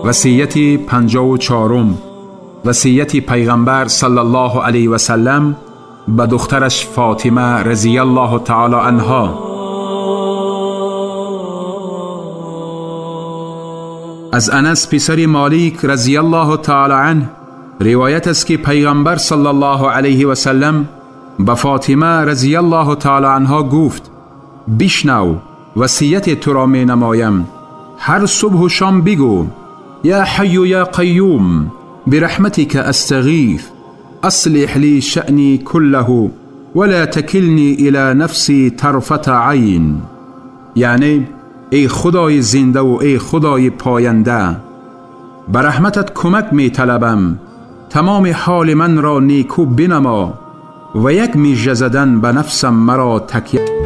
وصیت 54، وصیت پیغمبر صلی الله علیه و سلم به دخترش فاطمه رضی الله تعالی عنها. از انس پسر مالک رضی الله تعالی عنه روایت است که پیغمبر صلی الله علیه و سلم به فاطمه رضی الله تعالی عنها گفت: بشنو، وصیت تو را می نمایم. هر صبح و شام بگو: یا حی یا قیوم برحمتك استغیث اصلح لی شأنی كله ولا تکلنی الى نفسی طرفة عین. یعنی ای خدای زنده و ای خدای پاینده، به رحمتت کمک می طلبم، تمام حال من را نیکو بنما و یک میژه زدن به نفسم مرا تکیه